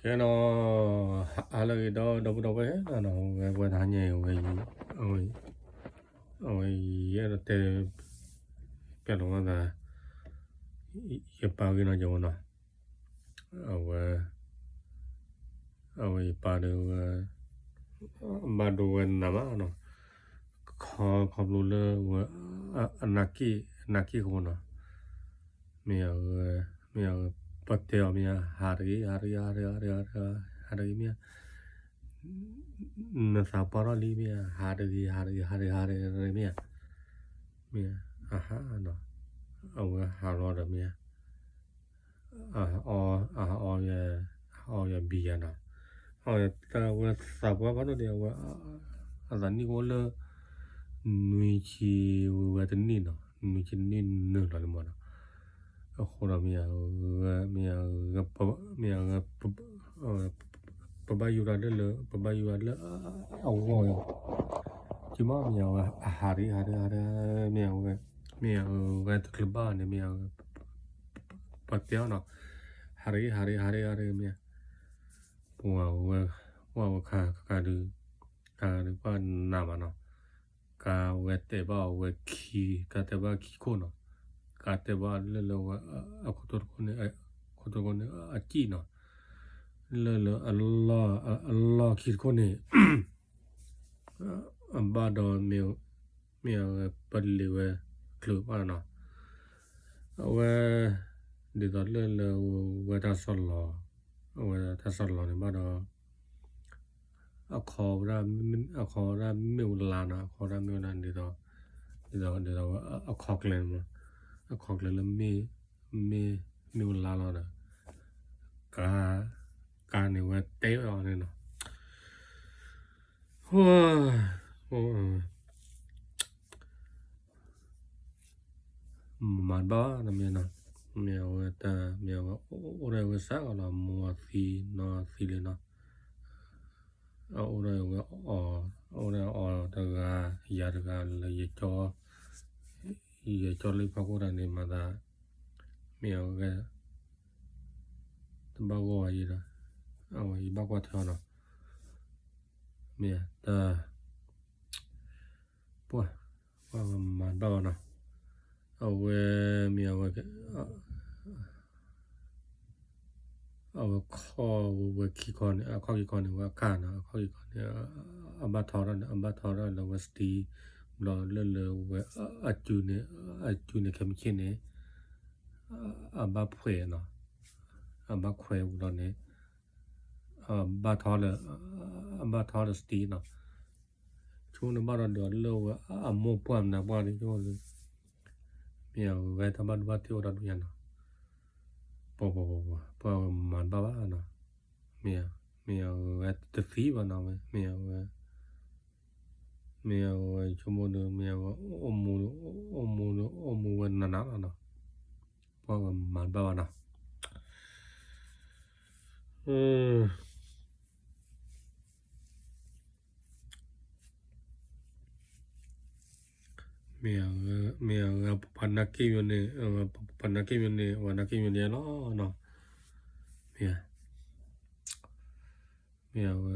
ကဲနီၤ, ဟါလၢအဂ့ၤဒီး ဒီပုၢ်ဒီဝဲၢ်နီၤ, ဝဲပှၤတဟါညါအံၤ အဝဲ အဝဲ အဝဲ ယအဲၣ်ဒိးတဲ ပျဲလီၤဝဲသး ယပၢ်ဂ့ၢ်နီၤ ယဝဲနီၤ, အဝဲ အဝဲယပၢ်ဒီးဝဲ ဘၣ်ဒိဝဲနးမးနီၤ, ခီ ခီဖျိလၢဝဲ အနာ်က့ၢ် အနာ်က့ၢ်အဃိနီၤ, မ့ၢ်အဝဲ မ့ၢ်အဝဲ ပတဲအီၤမ့ၢ် ဟးတဂ့ၤ ဟးတဂ့ၤ ဟးတဂ့ၤ ဟးတဂ့ၤ ဟးတဂ့ၤ မ့ၢ် နသးပှၢ်ထီၣ်လံမ့ၢ် ဟးတဂ့ၤ ဟးတဂ့ၤ ဟးတဂ့ၤ ဟးတဂ့ၤ မ့ၢ် မ့ၢ် အဟးနီၤ, အဝဲဟးလီၤဒီးမ့ၢ် အဟးအီ အဟးအီ ဟးအီယဘံယၤနီၤ, အဝဲသးပှၢ်ဖးဒိၣ်န့ၣ် အဝဲ အသးနံၣ်ကအိၣ်လၢ နွံဆံဝဲတနံၣ်နီၤ, နွံဆံတနံၣ်နုာ်လီၤန့ၣ်မးနီၤ, အဃိဒီးမ့ၢ် မ့ၢ် မ့ၢ် ပဘၣ်ယူၤတၢ်လၢလၢ ပဘၣ်ယူၤတၢ်လၢအဂီၢ်, ကမ့ၢ်မ့ၢ်အဝဲ အဟးတဂ့ၤ ဟးတဂ့ၤ ဟးတဂ့ၤ မ့ၢ်အဝဲ မ့ၢ်အဝဲတချုးဘၣ်န့ၣ် မ့ၢ်အဝဲ ပတဲအီၤနီၤ, ဟးတဂ့ၤ ဟးတဂ့ၤ ဟးတဂ့ၤ ဟးတဂ့ၤ မ့ၢ် ပဝဲ ပဝဲခါခါဒုး ခါဒုးပှၤနးမးနီၤ, ကးဝဲတဲဘၣ်အဝဲခံ ကးတဲဘၣ်ခံခိၣ်နီၤ, ကးတဲဘၣ်လၢလၢဝဲ အခိၣ်တခိၣ်န့ၣ် အခိၣ်တခိၣ်န့ၣ် အစံၣ်နီၤ, လၢလၢ အလီၢ်ခံတခိၣ်န့ၣ် အဘၣ်ဒီး မ့ၢ်အဝဲပလ့ၤဝဲချုးဘၣ်နီၤ, အဝဲ ဒ်သိးလၢလၢဝဲတၢ်ဆီၣ်လီၤ, အဝဲတၢ်ဆီၣ်လီၤန့ၣ်ဘၣ်ဒီး အခီဝဲဒၣ် အခီဝဲဒၣ်မ့ၣ်အူလါနီၤ, အခီဝဲဒၣ်မ့ၣ်အူလါဒ်သိး ဒ်သိး ဒ်သိးဝဲအခီကျဲန့ၣ်မး, အခီကျဲလၢမ့ၣ် မ့ၣ် မ့ၣ်အူလါလီၤဒီး ကါ ကါန့ၣ်ဝဲတဲအီၤန့ၣ်နီၤ, မၤတဘၣ်ဘၣ်နီၤမ့ၢ်နီၤ, မ့ၢ်အဝဲတၢ် မ့ၢ်အဝဲအိၣ်ဒီးဝဲစးကီးလီၤ မိၢ်အသံနီၤသံလံနီၤ, အအိၣ်ဒီးဝဲအီၤ အအိၣ်ဒီးအီၤတဂၤ ယၤတဂၤလၢယကၠီ ယကၠီလၢဖီခိၣ်တၢ်န့ၣ်မၤသး မ့ၢ်အဝဲ တဘၣ်ဂီၢ်ဝဲယံၤဒီး အဝဲယဘၣ်ကွၢ်ထွဲအီၤနီၤ, မ့ၢ်တၢ် ပှၤ ပှၤမၤတဘၣ်ဘၣ်နီၤ, အဝဲ မ့ၢ်အဝဲ အဝဲခီၣ်ဝဲခံခီန့ၣ် အခီၣ်ခံခီန့ၣ် ဝဲအခါနီၤ အခီၣ်ခံခီန့ၣ် အဘၣ်ထီထီၣ်န့ၣ် အဘၣ်ထီထီၣ်လၢဝဲ steering ဘျီလၢလၢဝဲအစုန့ၣ် အစုန့ၣ်ခဲမုၢ်ဆ့ၣ်န့ၣ် အဘၣ်ဖှဲးနီၤ အဘၣ်ခွဲးဝံၤလီၤန့ၣ် အဘၣ်ထီလၢ အဘၣ်ထီလၢ steering နီၤ ဆိန့ၣ်ဘၣ်ဒီးဒုးလၢဝဲအမိၢ်ပှၢ်မနုၤပှၢ်ဒ်သိးလၢ မ့ၢ်အဝဲတၢ်ဘၣ်ဒိဘၣ်ထံးအိၣ်ဒီးဒုးယၤနီၤ ပှၤပှၤပှၤပှၤ ပှၤဝဲမၤတဘၣ်ဘၣ်နီၤ မ့ၢ် မ့ၢ်အဝဲတသံဘၣ်နီၤဝဲ မ့ၢ်အဝဲ မ့ၢ်အဝဲဆိကမိၣ်ဒီး မ့ၢ်အဝဲအိၣ်မူ အိၣ်မူ အိၣ်မူဝဲနးနးလီၤနီၤ ပှၤဝဲမၤတဘၣ်ဘၣ်နီၤ မ့ၢ်အဝဲ မ့ၢ်အဝဲပှၤနာ်က့ၢ်ယိန့ၣ် ပှၤနာ်က့ၢ်ယိန့ၣ် ပှၤနာ်က့ၢ်ယိန့ၣ်လီၤနီၤ မ့ၢ် မ့ၢ်အဝဲ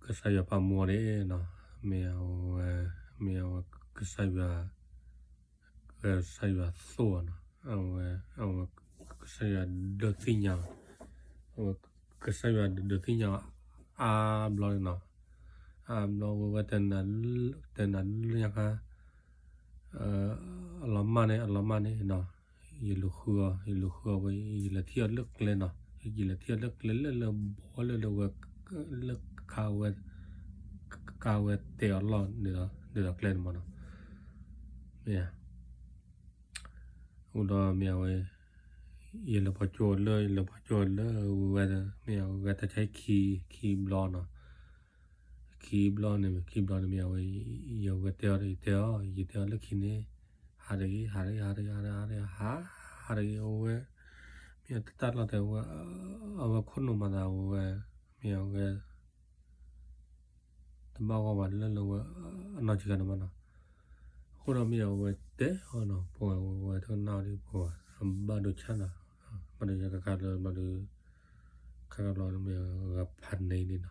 ကစၢ်ယွၤပာ်မူအီၤန့ၣ်နီၤ မ့ၢ်အဝဲ မ့ၢ်အဝဲ ကစၢ်ယွၤ ကစၢ်ယွၤသိၣ်အီၤနီၤ အဝဲ အဝဲ ကစၢ်ယွၤဒုးသ့ၣ်ညါအီၤ အဝဲ ကစၢ်ယွၤဒုးသ့ၣ်ညါအီၤ အါဘျီန့ၣ်နီၤ အါဘျီဝဲဝဲတနၤ တနၤလၢညါခါ အလီၤမၢ်န့ၣ် အလီၤမၢ်န့ၣ်နီၤ ယလူၤဃုအီၤ ယလူၤဃုအီၤဝဲ ယလဲၤထံၣ်အီၤလၢကျဲနီၤ ယလဲၤထံၣ်အီၤလၢကျဲလၢလၢဘီလၢလၢဝဲ လၢခါဝဲ ကါဝဲတဲအီၤလီၢ် ဒ်သိးကျဲန့ၣ်မးနီၤ မ့ၢ် အိၣ်ဒီးမ့ၢ်အဝဲ ယလဲၤပှၤကၠိလၢ ယလဲၤပှၤကၠိလၢဝဲ မ့ၢ်အဝဲတၢ်ဆါခံ ခံဘျီနီၤ ခံဘျီန့ၣ် ခံဘျီန့ၣ်မ့ၢ်အဝဲ ယဝဲတဲအီၤ ယတဲအီၤ ယတဲအီၤလၢခံန့ၣ် ဟးတဂ့ၤ ဟးတဂ့ၤ ဟးတဂ့ၤ ဟးတဂ့ၤ ဟး ဟးတဂ့ၤ အဝဲ မ့ၢ်အတၢ်လီၤတဲာ်ဝဲ အဝဲခိၣ်နူာ်မၤသးဝဲ မ့ၢ်အဝဲ တဘၣ်ဂီၢ်ဘၣ်လၢလၢဝဲ အနီၢ်ဆံးခါန့ၣ်မးနီၤ အဃိဒီးမ့ၢ်အဝဲတဲအီၤနီၤ ပှၤဝဲတကနၣ်ဒ်ပှၤ အဘၣ်ဒိဆါနီၤ ဘၣ်ဒိဆါကကါလၢဘျီဒီး ခါလီၤမ့ၢ်ဂၤဖးန့ၣ်န့ၣ်နီၤ.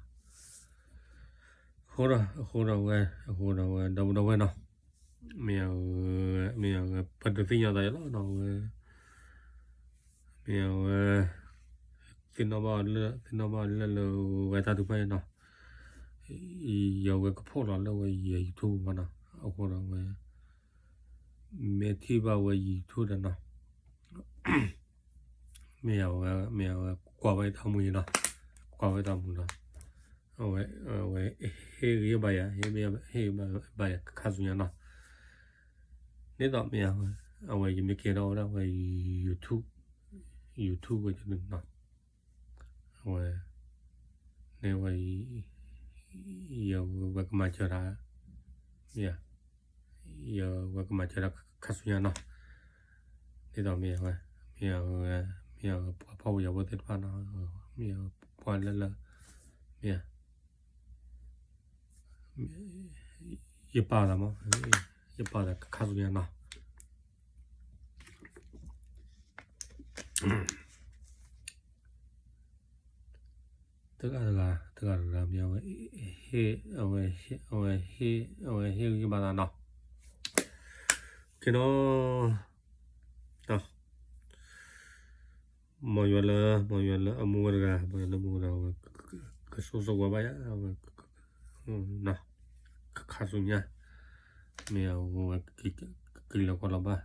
အဃိဒီး အဃိဒီးဝဲ အဃိဒီးဝဲ ဒီပုၢ်ဒီဝဲၢ်နီၤ, မ့ၢ် မ့ၢ် ပတသ့ၣ်ညါသးယလီၤနီၤဝဲ, မ့ၢ်ဝဲ သ့ၣ်နီၣ်ဘၣ်အီၤလၢ သ့ၣ်နီၣ်ဘၣ်အီၤလၢလၢဝဲတၢ်ထုကဖၣ်နီၤ, ယဝဲကဖိးလီၤလၢဝဲယ YouTube မနီၤ, အဃိဒီးဝဲ မ့ၢ်ထံၣ်ဘၣ်ဝဲ YouTube ဒီးနီၤ မ့ၢ်အဝဲ မ့ၢ်အဝဲ ကွၢ်ဝဲတၢ်မူအံၤနီၤ, ကွၢ်ဝဲတၢ်မူနီၤ, အဝဲ အဝဲ ဟ့ၣ်ဂံၢ်ဘါယၤ ဟ့ၣ်ဂံၢ်ဘါယၤခါဆူညါနီၤ, ဒ်သိးမ့ၢ်အဝဲ အဝဲယမ့ၢ်ကဲထီၣ်ဝဲဒၣ်ဝဲ YouTube, YouTube ဝဲနီၤ, အဝဲ န့ၣ်ဝဲ ယဝဲကမၤစၢၤတၢ် မ့ၢ် ယဝဲကမၤစၢၤတၢ်ခါဆူညါနီၤ, ဒ်သိးမ့ၢ်ဝဲ မ့ၢ်ဝဲ မ့ၢ်ဝဲပှၤဖှီၣ်ဖိယာ်ဖိသ့ၣ်တဖၣ်နီၤ, မ့ၢ်ဝဲပှၤလၢလၢ မ့ၢ် ယပာ်သးမး ယပာ်သးခါဆူညါနီၤ, တဂၤတဂၤ တဂၤတဂၤမ့ၢ်အဝဲ ဟ့ၣ် အဝဲ အဝဲဟ့ၣ် အဝဲဟ့ၣ်ဂံၢ်ဘါသးနီၤ, ကဲနီၤ, မ်ယွၤလၢ မ်ယွၤလၢအမူဝဲတဂၤ မ်ယွၤလၢမူဝဲတဂၤ အဝဲ ကဆိၣ်ဂ့ၤဝဲဘၣ်ယၤ အဝဲ ခါဆူညါ မ့ၢ်အဝဲ က့ၤလီၤကီလီၤဘၣ်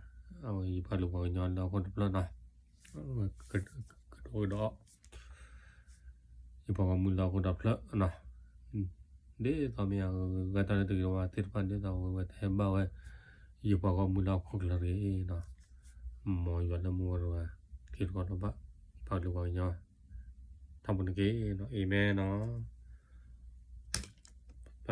အဝဲယပှၤကလုာ်ပှၤကညီလၢဟီၣ်ခိၣ်တဖျၢၣ်နီၤ, အဝဲ ကဒီးကဒီး ယပှၤဂီၢ်မုၢ်လၢဟီၣ်ခိၣ်တဖျၢၣ်နီၤ, ဒ်သိးမ့ၢ်အဝဲတၢ်လၢတဂ့ၤဝဲသ့ၣ်တဖၣ် ဒ်သိးအဝဲဝဲတဟဲဘၣ်ဝဲ ယပှၤဂီၢ်မုၢ်လၢဟီၣ်ခိၣ်ချၢတဂ့ၤနီၤ, မ်ယွၤလၢမူဝဲတဂၤ က့ၤလီၤကီလီၤဘၣ် ယပှၤကလုာ်ပှၤကညီ ထီဘိန့ၣ်က့ၤနီၤ အၤမ့ၣ်နီၤ, ပ